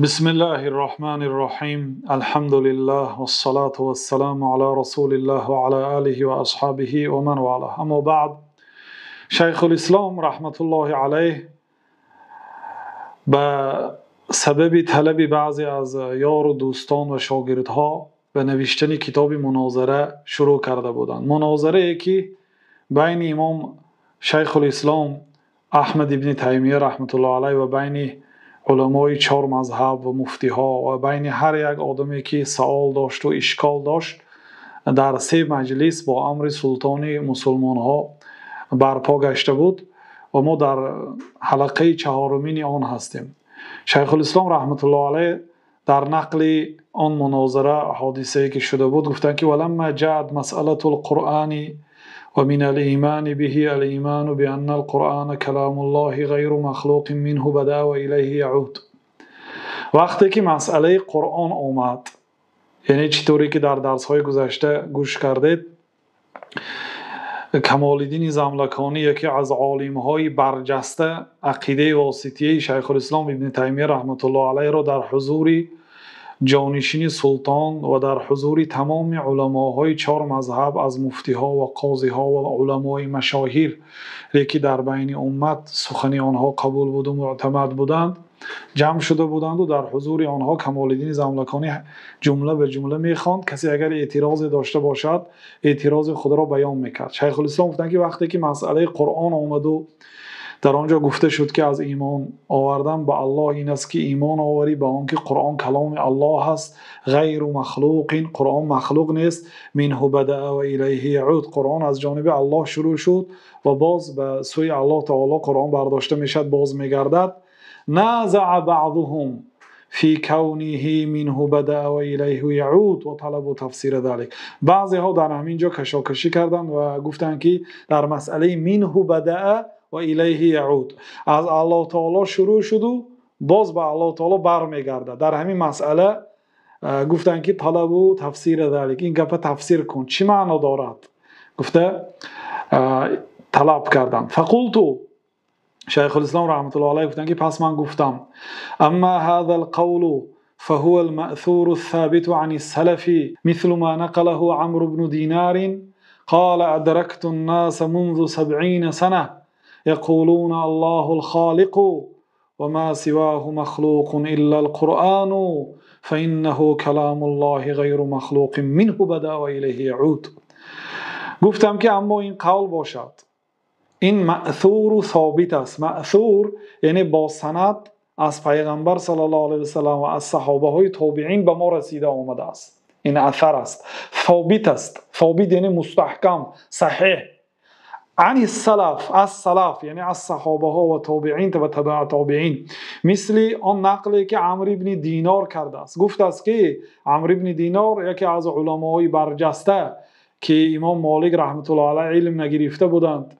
Бисмиллаҳир Роҳманир Роҳим. Алҳамдулиллаҳ вассалату вассаламу ала расулиллаҳ ва ала олиҳи ва асҳобиҳи ва ман валаҳ. Аммо баъд, Шайхулислом раҳматуллоҳи алайҳ ба сабаби талаби баъзе аз ёру дӯстон ва шогирдҳо ба навиштани китоби Мунозара шурӯъ карда буданд. Мунозарае ки байни имом Шайхулислом Аҳмад ибни Таймия раҳматуллоҳи алайҳ ва байни уламои чаҳор мазҳаб ва муфтиҳо ва байни ҳар як одаме ки савол дошт ва ишкол дошт дар се маҷлис бо амри султони мусулмонҳо барпо гашта буд ва мо дар ҳалқаи чаҳорумини он ҳастем. Шайхулислом раҳматуллоҳи алайҳ дар нақли он мунозара ҳодисае ки шуда буд гуфтанд ки валамма ҷаат масъалатул Қуръон ва минал иймони биҳи ал иймону бианнал Қуръона каломуллоҳи ғайру махлуқин минҳу бадаа ва илайҳи яъуд. Вақте ки масъалаи Қуръон омад, яъне чӣ тавре ки дар дарсҳои гузашта гӯш кардед, Камолиддини Замлаконӣ яке аз олимҳои барҷаста ақидаи воситияи Шайхулислом ибни Таймия раҳматуллоҳи алайҳро дар ҳузури ҷонишини султон ва дар ҳузури тамоми уламоҳои чаҳор мазҳаб аз муфтиҳо ва қозиҳо ва уламои машоҳир ки дар байни уммат сухани онҳо қабул буд ва муътамад буданд ҷамъ шуда буданд ва дар ҳузури онҳо Камолиддини Замлаконӣ ҷумла ба ҷумла мехонд. Касе агар эътирозе дошта бошад эътирози худро баён мекард. Шайхулислом гуфтанд ки вақте ки масъалаи Қуръон омад ва дар он ҷо гуфта шуд ки аз имон овардан ба Аллоҳ ин аст ки имон оварӣ ба он ки Қуръон каломи Аллоҳ аст, ғайру махлуқин, Қуръон махлуқ нест, минҳу бадаа ва илайҳи яъуд, Қуръон аз ҷониби Аллоҳ шурӯъ шуд ва боз ба сӯи Аллоҳ таъоло Қуръон бардошта мешавад, боз мегардад. نازع بعضهم في كونه منه بدأ وإليه يعود وطلبوا تفسير ذلك. بعضی‌ها در همین جا کشاکشی کردند و گفتند که در مسئله منه بدأ و الیه یعود از الله تعالی شروع شد و باز به الله تعالی برمیگردد. در همین مسئله گفتند که طلبوا تفسیر ذلك، این گپ تفسیر کن چی معنا دارد، گفته طلب کردند. فقلت، شیخ الاسلام رحمت الله علیه گفتند که پس من گفتم اما هذا القول فهو المأثور الثابت عن السلف مثل ما نقله عمرو بن دينار قال أدركت الناس منذ 70 سنة يقولون الله الخالق وما سواه مخلوق إلا القرآن فإنه كلام الله غير مخلوق منه بدا وإليه يعود. گفتم که اما این قول باشد، این مأثور و ثابت است. مأثور یعنی با سند از پیغمبر صلی الله علیه و سلم و از صحابه های تابعین به ما رسیده آمده است. این اثر است، ثابت است. ثابت یعنی مستحکم، صحیح. عن السلف، از سلف یعنی از صحابه ها و تابعین و تبع تابعین، مثل آن نقلی که عمرو ابن دینار کرده است. گفت است که عمرو ابن دینار یکی از علمای برجسته که امام مالک رحمت الله علیه علم نگرفته بودند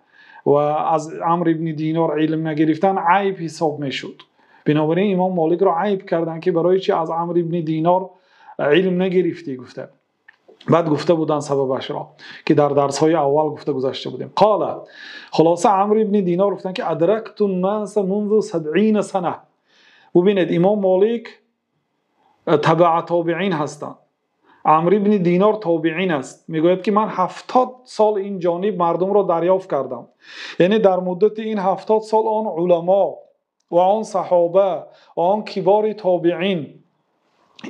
و از عمرو ابن دینار علم نگرفتن عیب حساب میشد. بنابراین امام مالک را عیب کردند که برای چی از عمرو ابن دینار علم نگرفتی گفته. بعد گفته بودند سببش را که در درس های اول گفته گذشته بودیم. قال، خلاصه عمرو ابن دینار گفتند که ادرکت الناس منذ 70 سنه. ببینید امام مالک تبع تابعین هستند، عمرو ابن دینار تابعین است. میگوید که من 70 سال این جانب مردم را دریافت کردم، یعنی در مدت این 70 سال آن علما و آن صحابه و آن کبار تابعین،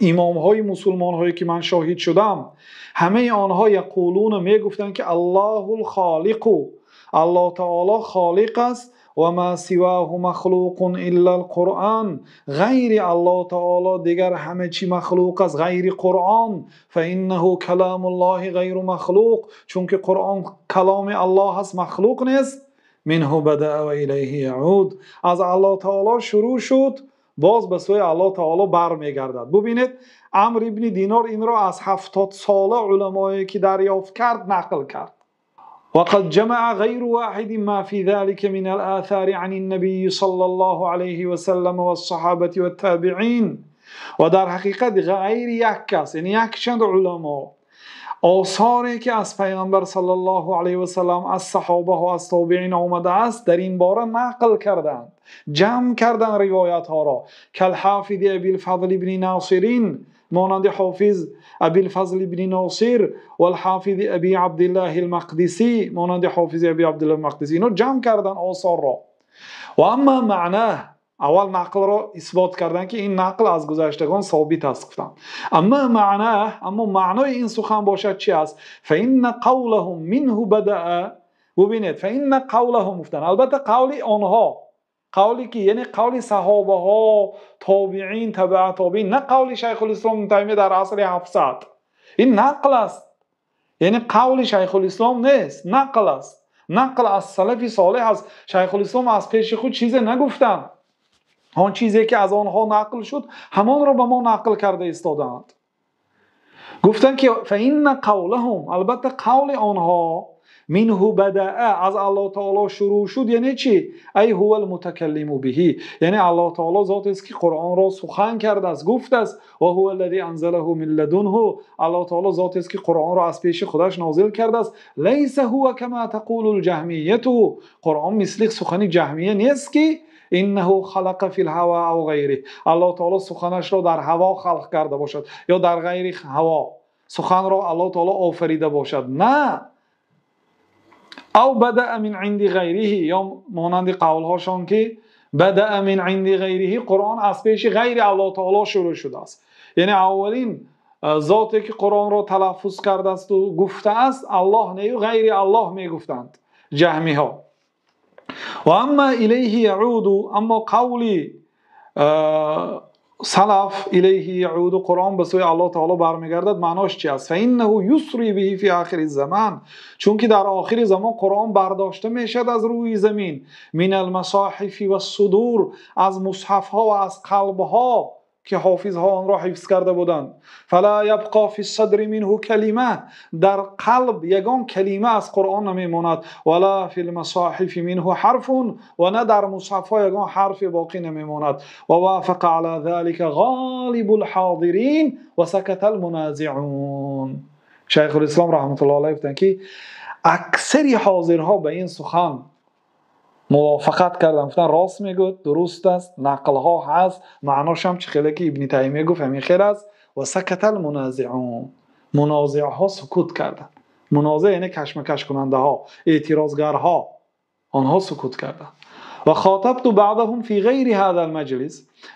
امام های مسلمان هایی که من شاهد شدم، همه آنها یقولون میگفتند که الله الخالق، الله تعالی خالق است و ما سواه مخلوق الا القرآن، غیر الله تعالی دیگر همه چی مخلوق است غیر قرآن، فانه کلام الله غیر مخلوق، چون که قرآن کلام الله است مخلوق نیست. منه بدأ و الیه یعود، از الله تعالی شروع شد باز به سوی الله تعالی برمیگردد. ببینید عمرو ابن دینار این را از 70 ساله علمایی که دریافت کرد نقل کرد. وقد جمع غير واحد ما في ذلك من الآثار عن النبي صلى الله عليه وسلم والصحابة والتابعين. و در حقیقت غیر یک کس، یعنی یک چند علما آثاری که از پیغمبر صلی الله علیه و سلم، از صحابه و از تابعین آمده است در این باره نقل کردند. Ҷамъ кардан ривоятҳоро. Кал-Ҳофиз Абул-Фазл ибн Носир, монанди Ҳофиз Абул-Фазл ибн Носир, вал-Ҳофиз Абу Абдуллоҳ ал-Мақдисӣ, монанди Ҳофиз Абу Абдуллоҳ ал-Мақдисӣ. Инҳо ҷамъ кардан осорро. Ва аммо маъно, аввал нақлро исбот кардан, ки ин нақл аз гузаштагон собит аст, гуфтанд. Аммо маъно, аммо маънои ин сухан бошад чӣ аст? فإن قولهم منه بدأ. Бубинед, فإن قولهم гуфтанд. Албатта қавли онҳо, қавле ки яъне қавли саҳобаҳо, тобеин, тобеи тобеин, на қавли Шайхулислом Ибни Таймия дар асри 700. Ин нақл аст. Яъне қавли Шайхулислом нест, нақл аст. Нақл аз салафи солеҳ аст. Шайхулислом аз пеши худ чизе нагуфтанд. Он чизе ки аз онҳо нақл шуд, ҳамонро ба мо нақл карда истодаанд. Гуфтанд ки فإن قولهم, албатта қавли онҳо منه بدأ, аз Аллоҳ таоло шурӯъ шуд, яъне чӣ? أي هو المتكلم به, яъне Аллоҳ таоло зот аст ки Қуръонро сухан кардааст, гуфтааст. وهو الذي أنزله من لدنه, Аллоҳ таоло зот аст ки Қуръонро аз пеши худаш нозил кардааст. ليس هو كما تقول الجهمية, Қуръон мисли сухани ҷаҳмия нест ки إنه خلق في الهوى أو غيره, Аллоҳ таоло суханашро дар ҳаво халқ карда бошад ё дар ғайри ҳаво суханро Аллоҳ таоло офарида бошад. На, أو بدأ من عند غيره, ё монанди қавлҳошон ки بدأ من عند غيره, Қуръон аз пеши ғайри Аллоҳ таоло шурӯъ шудааст. Яъне аввалин зоте ки Қуръонро талаффуз кардааст гуфтааст Аллоҳ не, ғайри Аллоҳ мегуфтанд ҷаҳмиҳо. وأما إليه يعود, аммо қавли салаф إليه يعود, Қуръон ба сӯи Аллоҳ таоло бармегардад, маънош чи аст? فإنه يسرى به في آخر الزمان, чунки дар охири замон Қуръон бардошта мешавад аз рӯи замин, من المصاحف والصدور, аз мусҳафҳо ва аз қалбҳо ки ҳофизҳо онро ҳифз карда буданд. فلا يبقى في الصدر منه كلمة, дар қалб ягон калима аз Қуръон намемонад. ولا في المصاحف منه حرف, ва на дар мусҳафҳо ягон ҳарфе боқӣ намемонад. ووافق على ذلك غالب الحاضرين وسكت المنازعون. Шайхулислом раҳматуллоҳи алайҳ гуфтанд ки аксари ҳозирҳо ба ин сухан мувофиқат карданд, гуфтанд рост мегӯяд, дуруст аст, нақлҳо ҳаст, маънош ҳам чӣ хеле ки Ибни Таймия гуфт ҳамин хел аст. وسكت المنازعون, мунозиъҳо сукут карданд. Мунозиъ яъне кашмакашкунандаҳо, эътирозгарҳо, онҳо сукут карданд. وخاطبت بعضهم في غير هذا المجلس,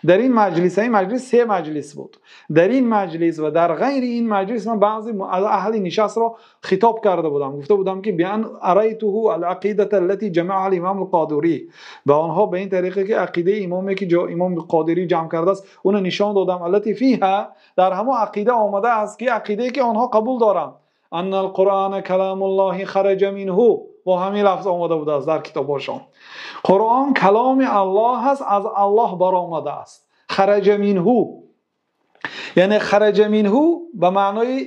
дар ин маҷлис, ин маҷлис се маҷлис буд, дар ин маҷлис ва дар ғайри ин маҷлис ман баъзе аз аҳли нишастро хитоб карда будам, гуфта будам ки بأن أريته العقيدة التي جمعها الإمام القادري, ба онҳо ба ин тариқе ки ақидаи имоме ки имом Қодирӣ ҷамъ кардааст, уно нишон додам. التي فيها, дар ҳамон ақида омада аст ки ақидае ки онҳо қабул доранд, أن القرآن كلام الله خرج منه, бо ҳамин лафз омада будааст дар китобҳошон. Қуръон каломи Аллоҳ аст, аз Аллоҳ баромадааст. خرج منه, яъне خرج منه ба маънои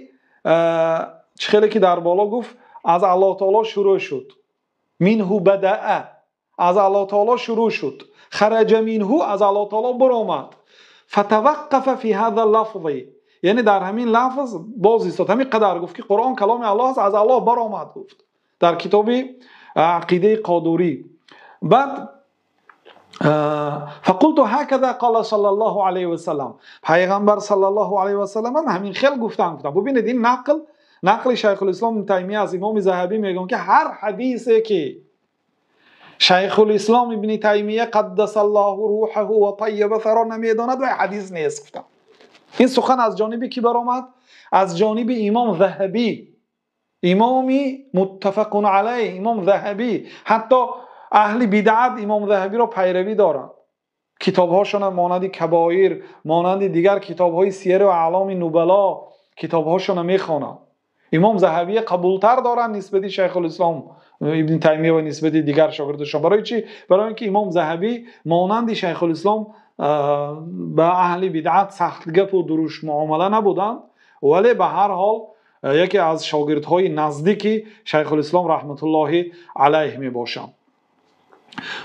чӣ хеле ки дар боло гуфт, аз Аллоҳ таоло шурӯъ шуд. منه بدأ, аз Аллоҳ таоло шурӯъ шуд. خرج منه, аз Аллоҳ таоло баромад. فتوقف في هذا اللفظ, яъне дар ҳамин лафз боз истод. Ҳамин қадар гуфт ки Қуръон каломи Аллоҳ аст, аз Аллоҳ баромад, гуфт дар китоби ақидаи Қодурӣ. Баъд فقلت هكذا قال صلى الله عليه وسلم, пайғамбар саллаллоҳу алайҳи васаллам ҳам ҳамин хел гуфтанд, гуфтам. Бубинед, ин нақл нақли Шайхулислом Ибни Таймия аз имоми Заҳабӣ. Мегӯям ки ҳар ҳадисе ки Шайхулислом Ибни Таймия قدس الله روحه وطيب ثراه намедонад, вай ҳадис нест, гуфтам. Ин сухан аз ҷониби кӣ баромад? Аз ҷониби имом Заҳабӣ, имоми муттафақун алайҳ, имом Заҳабӣ. Ҳатто аҳли бидъат имом Заҳабиро пайравӣ доранд, китобҳошона монанди Кабоир, монанди дигар китобҳои Сияру Аъломи Нубало, китобҳошона мехонанд. Имом Заҳабия қабултар доранд нисбати Шайхулислом Ибни Таймия ва нисбати дигар шогирдашон. Барои чӣ? Барои ин ки имом Заҳабӣ монанди Шайхулислом ба аҳли бидъат сахтгапу дуруш муомала набуданд, вале ба ҳар ҳол яке аз шогирдҳои наздики Шайхулислом раҳматуллоҳи алайҳ мебошанд.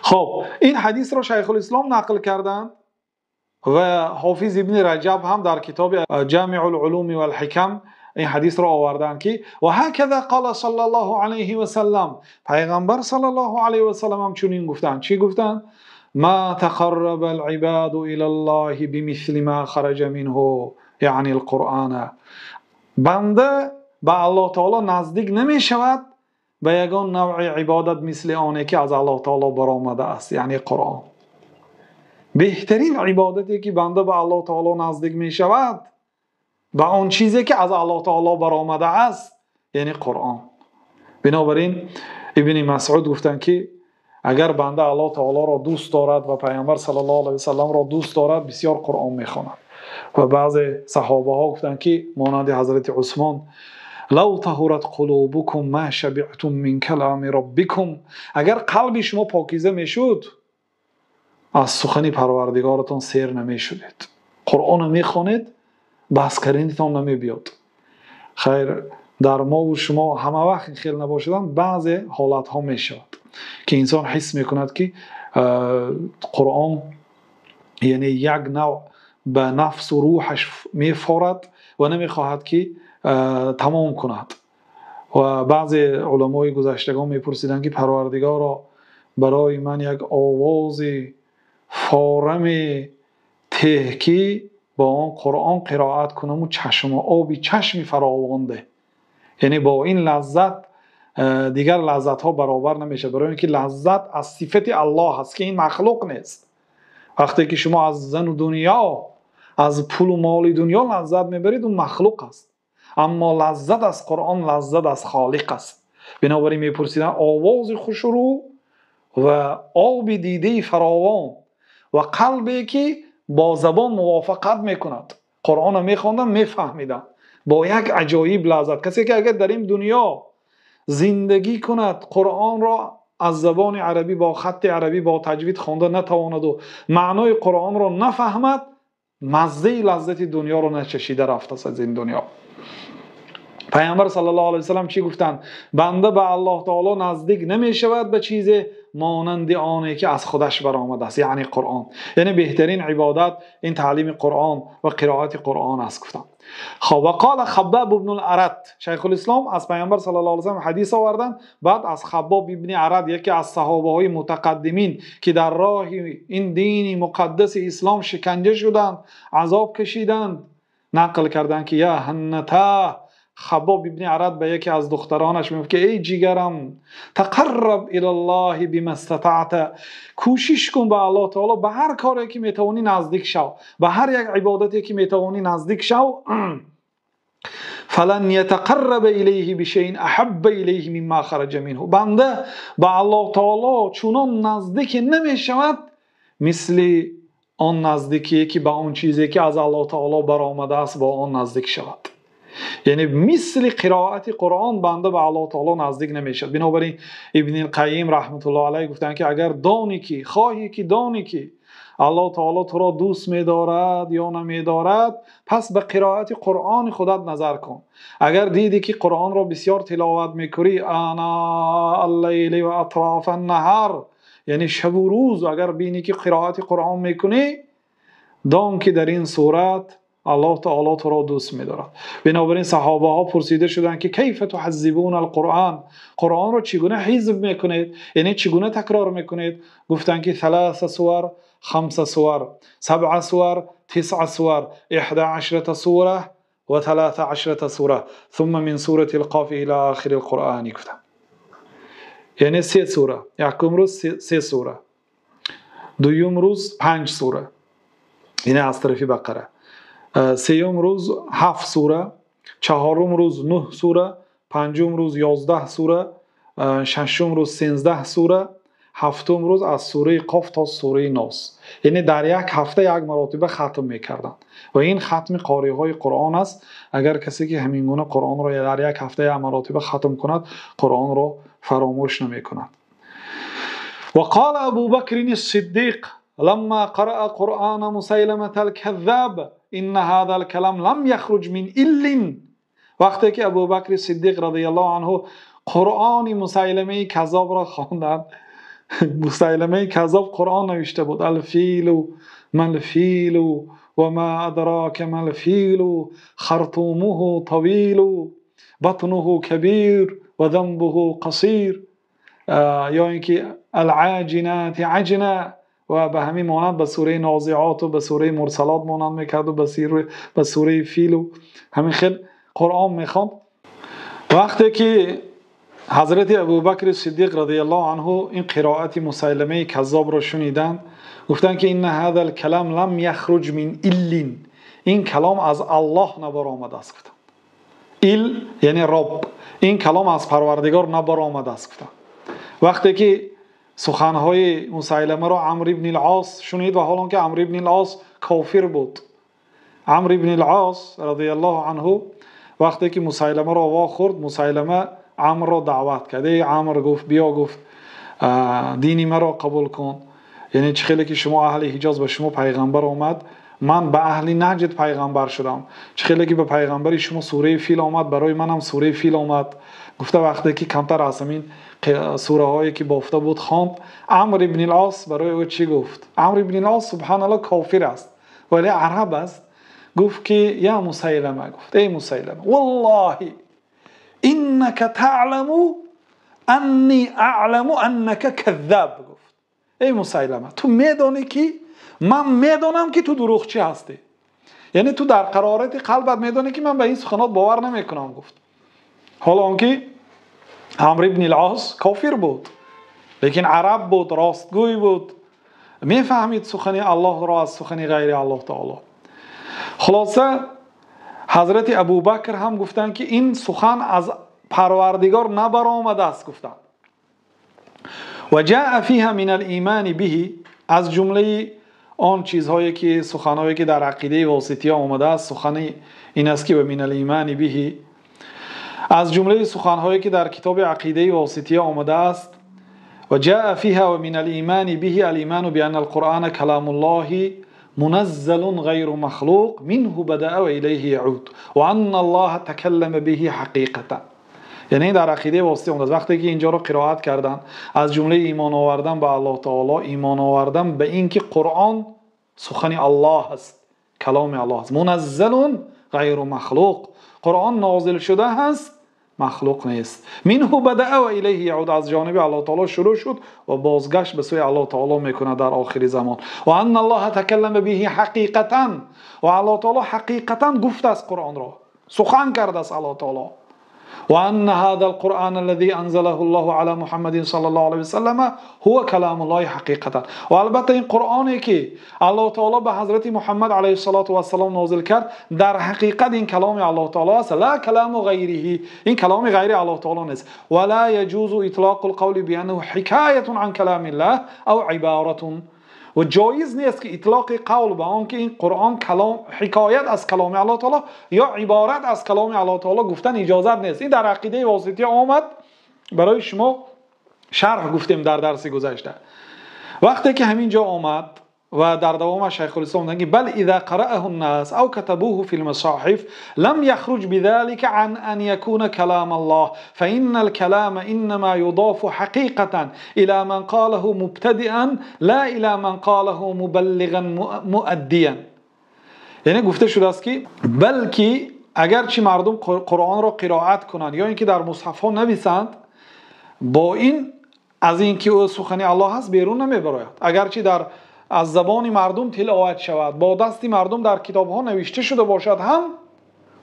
Хоб, ин ҳадисро Шайхулислом нақл карданд ва Ҳофиз Ибни Раҷаб ҳам дар китоби Ҷамиу лулуми валҳикам ин ҳадисро оварданд ки وهكذا قال صلى الله عليه وسلم, пайғамбар саллаллоҳу алайҳи васаллам ҳам чунин гуфтанд. Чӣ гуфтанд? ما تقرب العباد إلى الله بمثل ما خرج منه یعنی القرآن. بنده به الله تعالی نزدیک نمی شود به یگان نوع عبادت مثل آنی که از الله تعالی برآمده است، یعنی قرآن. بهترین عبادتی که بنده به الله تعالی نزدیک می شود به آن چیزی که از الله تعالی برآمده است، یعنی قرآن. بنابراین ابن مسعود گفتند که اگر بنده الله تعالی را دوست دارد و پیامبر صلی الله علیه و سلم را دوست دارد، بسیار قرآن میخواند. و بعض صحابه ها گفتند که مانند حضرت عثمان: لو طهرت قلوبکم ما شبعتم من کلام ربکم. اگر قلب شما پاکیزه میشد، از سخن پروردگارتان سیر نمیشدید. قرآن میخوانید، بحث کردنتان نمیبیاد. خیر، در ما و شما همه وقت خیر نباشدن، بعض حالت ها میشود که انسان حس میکند که قرآن یعنی یک نوع به نفس و روحش میفارد و نمیخواهد که تمام کند. و بعض علمای گذشتگان میپرسیدند که پروردگارا، برای من یک آواز فارم تهکی با آن قرآن قرائت کنم و چشم و آبی چشمی فراوان ده. یعنی با این لذت دیگر لذت ها برابر نمیشه، برای اینکه لذت از صفت الله است که این مخلوق نیست. وقتی که شما از زن و دنیا، از پول و مال دنیا لذت میبرید، اون مخلوق است. اما لذت از قرآن لذت از خالق است. بنابراین میپرسیدن آواز خوشرو و آب دیده فراوان و قلبی که با زبان موافقت میکند. قرآن رو میخوندم، میفهمیدم با یک عجایب لذت. کسی که اگر در این دنیا زندگی کند، قرآن را از زبان عربی با خط عربی با تجوید خوانده نتواند و معنای قرآن را نفهمد، مزه لذت دنیا را نچشیده رفته است از این دنیا. پیامبر صلی الله علیه و سلم چی گفتند؟ بنده به الله تعالی نزدیک نمی شود به چیز مانند آنی که از خودش برآمده است، یعنی قرآن. یعنی بهترین عبادت این تعلیم قرآن و قرائت قرآن است گفتند. خب، و قال خباب ابن الارت، شیخ الاسلام از پیامبر صلی الله علیه و سلم حدیث آوردن، بعد از خباب ابن ارت، یکی از صحابه های متقدمین که در راه این دین مقدس اسلام شکنجه شدند، عذاب کشیدند، نقل کردند که یا هنتا، خباب ابن ارت به یکی از دخترانش میگفت که ای جگرم، تقرب الی الله بما استطعت، کوشش کن به الله تعالی به هر کاری که میتوانی نزدیک شو، به هر یک عبادتی که میتوانی نزدیک شو. فلن يتقرب الیه بشیء احب الیه مما خرج منه. بنده به الله تعالی چنان نزدیک نمیشود مثل آن نزدیکی که به آن چیزی که از الله تعالی برآمده است با آن نزدیک شود. یعنی مثل قرائت قرآن بنده به الله تعالی نزدیک نمیشد. بنابراین ابن القیم رحمت الله علیه گفتند که اگر دانی که خواهی که دانی که الله تعالی تو را دوست می‌دارد یا نمی‌دارد، پس به قرائت قرآن خودت نظر کن. اگر دیدی که قرآن را بسیار تلاوت می‌کنی، آنا اللیل و اطراف النهار، یعنی شب و روز اگر بینی که قرائت قرآن می‌کنی، دان که در این صورت الله تعالی تو را دوست می‌دارد. بنابراین صحابه ها پرسیده شدند که کیف تحذبون القرآن، قرآن را چگونه حفظ میکنید، یعنی چگونه تکرار میکنید؟ گفتند که ثلاث سور، خمس سور، سبع سور، تسع سور، 11 سوره و 13 سوره، ثم من سوره القاف الى آخر القرآن. گفتند یعنی 3 سوره، یکم روز 3 سوره، دوم روز 5 سوره، یعنی از طرف بقره، سیوم روز 7 سوره، چهارم روز 9 سوره، پنجم روز 11 سوره، ششم روز 13 سوره، هفتم روز از سوره قاف تا سوره ناس. یعنی در یک هفته یک مراتبه ختم میکردند و این ختم قاری های قرآن است. اگر کسی که همین گونه قرآن را در یک هفته یک مراتبه ختم کند، قرآن را فراموش نمیکند. و قال ابو بکر الصدیق لما قرأ قرآن مسیلمة الكذاب ان هذا الكلام لم يخرج من إل. وقتی که ابوبکر صدیق رضی الله عنه قرآن مسیلمه کذاب را خواندند، مسیلمه کذاب قرآن نوشته بود، الفیل ما الفیل و ما ادراک ما الفیل، خرطومه طویل، بطنه کبیر و ذنبه قصیر، یا اینکه العاجنات عجنا ва ба ҳамин монанд ба сураи Нозиот ва ба сураи Мурсалот монанд мекард ва ба сураи Фил ва ҳамин хел Қуръон мехонд. Вақте ки ҳазрати Абӯбакр Сиддиқ разияллоҳу анҳу ин қироати Мусайламаи Каззобро шуниданд, гуфтанд ки инна ҳазал калом лам яхруҷ мин иллин, ин калом аз Аллоҳ набаромадааст гуфтанд. Ил яъне Рабб, ин калом аз Парвардигор набаромадааст гуфтанд. Вақте ки суханҳои Мусайламаро Амр ибн ал-Ос шунид, ва ҳол он ки Амр ибн ал-Ос кофир буд, Амр ибн ал-Ос разияллоҳу анҳу вақте ки Мусайламаро вохӯрд, Мусайлама Амрро даъват кард. Эй Амр, гуфт, биё, гуфт, дини маро қабул кун. Яъне чӣ хеле ки шумо аҳли Ҳиҷоз ба шумо пайғамбар омад, ман ба аҳли Наҷд пайғамбар шудам. Чӣ хеле ки ба пайғамбари шумо сураи Фил омад, барои манам сураи Фил омад. Гуфта вақте ки камтар аз ҳамин сураҳое ки бофта буд хонд, Амр ибн ал-Ос барои ӯ чӣ гуфт? Амр ибн ал-Ос субҳаналлоҳ кофир аст, вале араб аст. Гуфт ки я Мусайлама, гуфт эй Мусайлама, валлоҳи иннака таъламу анни аъламу аннака каззоб. Гуфт эй Мусайлама, ту медонӣ ки ман медонам ки ту дурӯғчӣ ҳастӣ. Яъне ту дар қарорати қалбат медонӣ ки ман ба ин суханот бовар намекунам. Гуфт ҳоло он ки Амр ибн ал-Ос кофир буд, лекин араб буд, ростгӯй буд, мефаҳмид сухани Аллоҳро аз сухани ғайри Аллоҳ таоло. Хулоса ҳазрати Абӯбакр ҳам гуфтанд ки ин сухан аз Парвардигор набаромадааст гуфтанд. Ва ҷаа фиҳа мин ал-имани биҳи, аз ҷумлаи он чизҳое ки суханҳое ки дар ақидаи восития омадааст, сухани ин аст ки ва мин ал-имани биҳи, аз ҷумлаи суханҳое ки дар китоби ақидаи восития омадааст, ва ҷаа фиҳа ва мин ал-имани биҳи ал-иману би анна ал-Қуръана каламуллоҳи منزل غير مخلوق منه بدأ وإليه يعود وأن الله تكلم به حقيقة. یعنی در عقیده واسطه омадааст. Вақте ки инҷоро қироат карданд, аз ҷумлаи имон овардан ба Аллоҳ таоло, имон овардан ба ин ки Қуръон сухани Аллоҳ аст, каломи Аллоҳ аст, منزل غير مخلوق, Қуръон нозил шуда аст, махлуқ нест. منه بدأ وإليه يعود, аз ҷониби Аллоҳ таоло шурӯъ шуд ва бозгашт ба сӯи Аллоҳ таоло мекунад дар охири замон. وأن الله تكلم به حقيقة, ва Аллоҳ таоло ҳақиқатан гуфтааст Қуръонро, сухан кардааст Аллоҳ таоло. وأن هذا القرآن الذي أنزله الله على محمد صلى الله عليه وسلم هو كلام الله حقيقة. و البته این قرآنی که الله تعالی به حضرت محمد علیه الصلاة والسلام نازل کرد، در حقیقت این کلام الله تعالی است، لا کلام غیره، این کلام غیر الله تعالی نیست. ولا يجوز اطلاق القول بأنه حکایة عن کلام الله او عبارة، و جایز نیست که اطلاق قول به آن که این قرآن کلام حکایت از کلام الله تعالی یا عبارت از کلام الله تعالی گفتن اجازت نیست. این در عقیده واسطی آمد، برای شما شرح گفتیم در درس گذشته. وقتی که همینجا آمد و در دوام شیخ الاسلام میگه بل اذا قرأه الناس او كتبوه في المصاحف لم يخرج بذلك عن ان يكون كلام الله، فإن الكلام انما يضاف حقيقة الى من قاله مبتدئا لا الى من قاله مبلغا مؤديا. یعنی گفته شده است که بلکه اگرچه مردم قرآن را قرائت کنند یا اینکه در مصحف ها نویسند، با این از اینکه او سخن الله هست بیرون نمیبراید. اگرچه در از زبان مردم تلاوت شود، با دست مردم در کتاب ها نوشته شده باشد، هم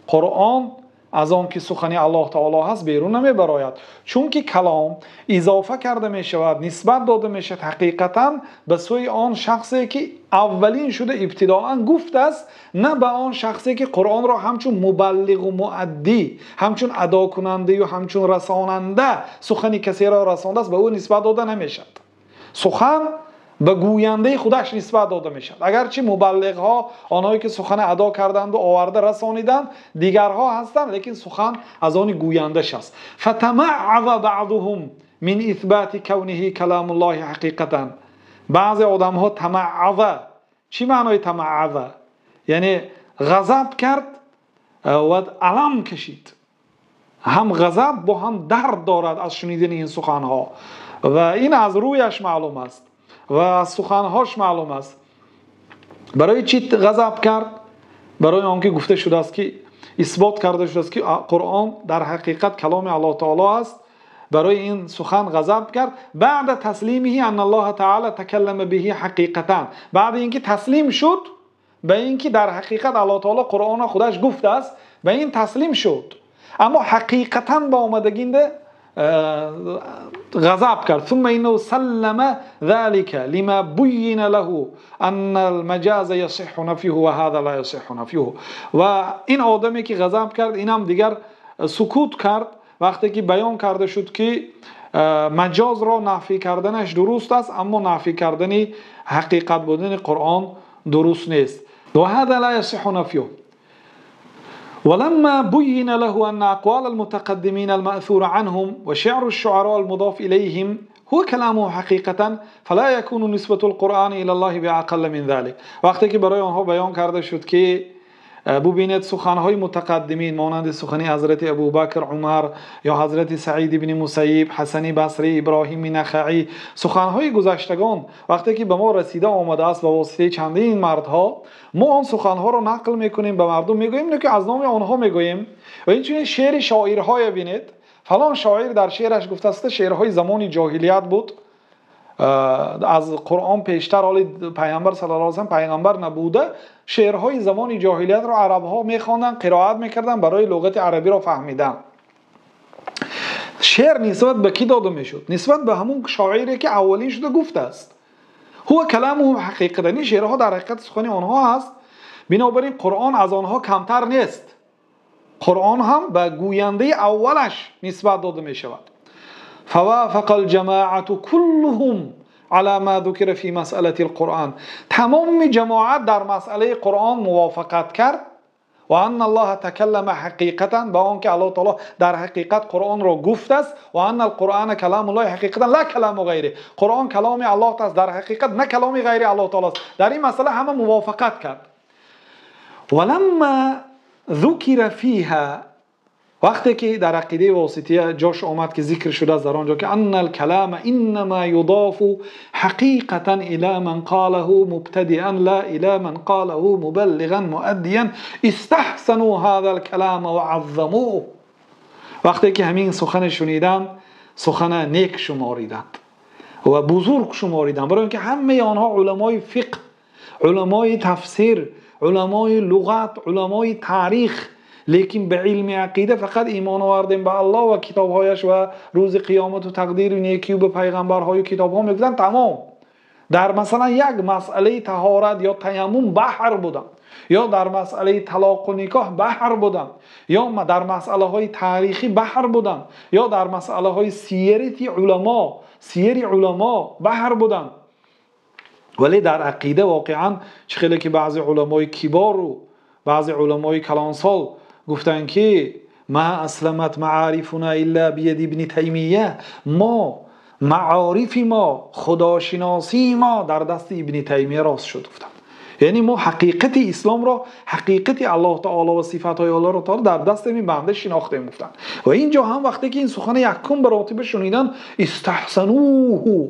قرآن از آن که سخن الله تعالی هست بیرون نمیبراید، چون که کلام اضافه کرده می شود، نسبت داده می شود حقیقتا به سوی آن شخصی که اولین شده ابتداعا گفت است، نه به آن شخصی که قرآن را همچون مبلغ و مؤدی، همچون ادا کننده و همچون رساننده سخن کسی را رسانده است، به او نسبت داده نمی شود. سخن به گوینده خودش نسبت داده می شود. اگرچه مبلغ ها آنهایی که سخن ادا کردند و آورده رسانیدند دیگرها هستند، لیکن سخن از آن گویندش است. فتمعظ بعضهم من اثبات کونه کلام الله حقیقتا. بعضی آدم ها تمعظ، چی معنای تمعظ؟ یعنی غضب کرد و الم کشید، هم غضب با هم درد دارد از شنیدن این سخن ها و این از رویش معلوم است و از سخنهاش معلوم است. برای چی غضب کرد؟ برای آنکه گفته شده است که اثبات کرده شده است که قرآن در حقیقت کلام الله تعالی است барои ин сухан ғазаб кард. Баъд таслимиҳи ан Аллоҳ таъоло такаллама биҳи ҳақиқатан, баъд инки таслим шуд ба инки дар ҳақиқат Аллоҳ таъоло Қуръонро худаш гуфтааст, ба ин таслим шуд, аммо ҳақиқатан ба омадагинда ғазаб кард. ثم إنه سلم ذلك لما بين له أن المجاز يصح نفيه وهذا لا يصح نفيه. Ва ин одаме ки ғазаб кард, инам дигар сукут кард вақте ки баён карда шуд ки маҷозро нафй карданаш дуруст аст, аммо нафй кардани ҳақиқат будани Қуръон дуруст нест. وهذا لا يصح نفيه. ولما بين له أن أقوال المتقدمين المأثور عنهم وشعر الشعراء المضاف إليهم هو كلامه حقيقة فلا يكون نسبة القرآن إلى الله بأقل من ذلك. وقتی که برای آنها بیان کرده شد که ببینید سخنهای متقدمین مانند سخنی حضرت ابوبکر، عمر یا حضرت سعید بن مسیب، حسن بصری، ابراهیم نخعی، سخنهای گذشتگان وقتی که به ما رسیده آمده است به واسطه چندین مردها، ما آن سخنها رو نقل میکنیم به مردم میگوییم، نه که از نام آنها میگوییم. و اینچنین شعر شاعرهای ببینید، فلان شاعر در شعرش گفته است، شعرهای زمان جاهلیت بود، از قرآن پیشتر، حالی پیامبر صلی الله علیه و سلم پیغمبر نبوده، شعرهای زمان جاهلیت رو عربها میخواندن، قرائت میکردن برای لغت عربی رو فهمیدن. شعر نسبت به کی داده میشد؟ نسبت به همون شاعری که اولین شده گفته است. هو کلامه حقیقتا، این شعرها در حقیقت سخن آنها هست، بنابراین قرآن از آنها کمتر نیست. قرآن هم به گوینده اولش نسبت داده میشود. فوافق الجماعة كلهم على ما ذكر في مسألة القرآن، تمام جماعت در مسئله قرآن موافقت کرد. و ان الله تکلم حقیقتا، با آنکه الله تعالی در حقیقت قرآن را گفت است. و ان القرآن کلام الله حقیقتا لا کلام غیره، قرآن کلام الله است در حقیقت، نه کلام غیر الله تعالی است. در این مسئله همه موافقت کرد. ولما ذکر فيها، وقتی که در عقیده واسطیه جاش آمد که ذکر شده است در آنجا که ان الکلام انما یضاف حقیقتا الى من قاله مبتدئا لا الى من قاله مبلغا مؤدیا استحسنوا هذا الكلام وعظموه. وقتی که همین سخن شنیدند، سخن نیک شماریدند و بزرگ شماریدند، برای اینکه همه آنها علمای فقه، علمای تفسیر، علمای لغت، علمای تاریخ، لیکن به علم عقیده فقط ایمان آوردیم به الله و کتابهایش و روز قیامت و تقدیر و نیکی و به پیغمبرهای و کتابها میگفتن تمام. در مثلا یک مسئله طهارت یا تیمم بحر بودن، یا در مسئله طلاق و نکاح بحر بودن، یا در مسئله های تاریخی بحر بودن، یا در مسئله های سیر علما بحر بودن. ولی در عقیده واقعا چه خیلی که بعضی علمای کبار و بعضی علمای کلانسال گفتن که ما اسلمت معارفنا الا بید ابن تیمیه، ما معارف ما، خداشناسی ما در دست ابن تیمیه راست شد گفتن. یعنی ما حقیقت اسلام را، حقیقت الله تعالی و صفات های الله را تعالی در دست این بنده شناختیم گفتن. و اینجا هم وقتی که این سخن یکم براتب شنیدن، استحسنوه،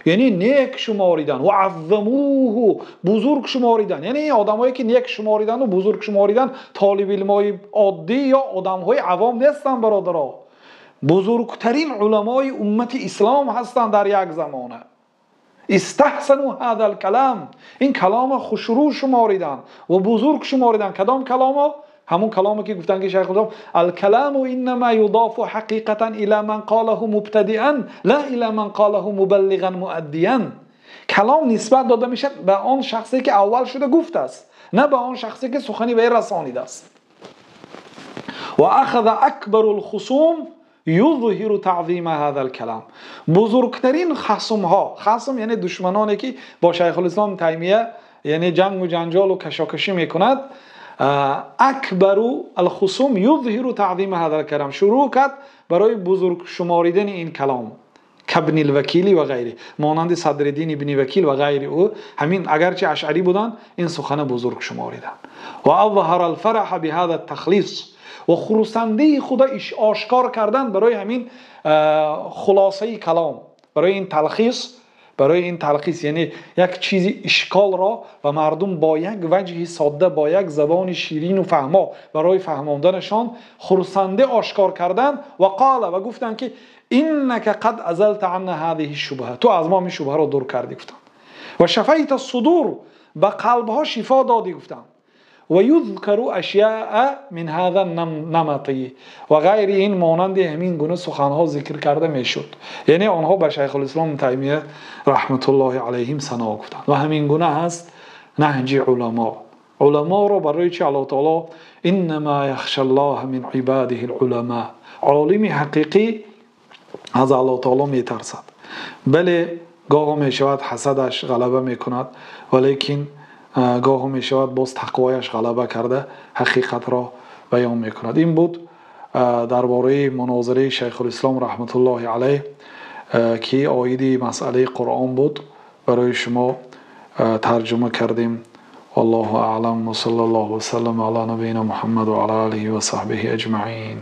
یعنی نیک شماریدن، و عظموه، بزرگ شماریدن. یعنی این آدمایی که نیک شماریدن و بزرگ شماریدن طالب علمای عادی یا آدمهای عوام نیستن برادرها، بزرگترین علمای امت اسلام هستند در یک زمانه. استحسنوا هذا الكلام، این کلام خوشرو شماریدن و بزرگ شماریدن. کدام کلامو؟ همون کلامو که گفتن که شیخ الاسلام الکلام انما یضاف حقیقتا الى من قاله مبتدئا لا الى من قاله مبلغا مؤدیا. کلام نسبت داده میشه به آن شخصی که اول شده گفت است، نه به آن شخصی که سخنی به رسانیده است. و اخذ اکبر الخصوم یظهر تعظیم هذا الكلام. بزرگترین خصم ها، خصم یعنی دشمنانی که با شیخ الاسلام تیمیه یعنی جنگ و جنجال و کشاکشی میکند، اکبر الخصوم یظهر تعظیم هذا الكلام، شروع کرد برای بزرگ شماریدن این کلام، کابن الوکیلی و غیره، مانند صدرالدین ابن وکیل و غیر او، همین اگرچه اشعری بودند این سخن بزرگ شماریدند. و اظهر الفرح بهذا التخلیص، و خرسندی خدا آشکار کردن برای همین خلاصه کلام، برای این تلخیص، برای این تلخیص یعنی یک چیزی اشکال را و مردم با یک وجه ساده، با یک زبان شیرین و فهما برای فهماندنشان خرسنده آشکار کردن. و قال، و گفتند که إنك قد أزلت عنا هذه الشبهة, ту аз мо ин шубҳаро дур кардӣ, гуфтанд. Ва شفيت الصدور, ба қалбҳо шифо додӣ, гуфтанд. ويذكر أشياء من هذا النمط, ва ғайри ин монанди ҳамин гуна суханҳо зикр карда мешуд. Яъне онҳо ба Шайхулислом Таймия раҳматуллоҳи алайҳим сано гуфтанд. Ва ҳамин гуна ҳаст наҳҷи уламо. Уламоро барои чи Аллоҳ таоло إنما يخشى الله من عباده العلماء. Олими ҳақиқӣ аз Аллоҳ таоло метарсад. Бале, гоҳо мешавад ҳасадаш ғалаба мекунад, валекин гоҳо мешавад боз тақвояш ғалаба карда ҳақиқатро баён мекунад. Ин буд дар бораи мунозираи Шайхулислом раҳматуллоҳи алайҳ, ки оиди масъалаи Қуръон буд, барои шумо тарҷума кардем. والله أعلم وصلى الله وسلم على نبينا محمد وعلى آله وصحبه أجمعين.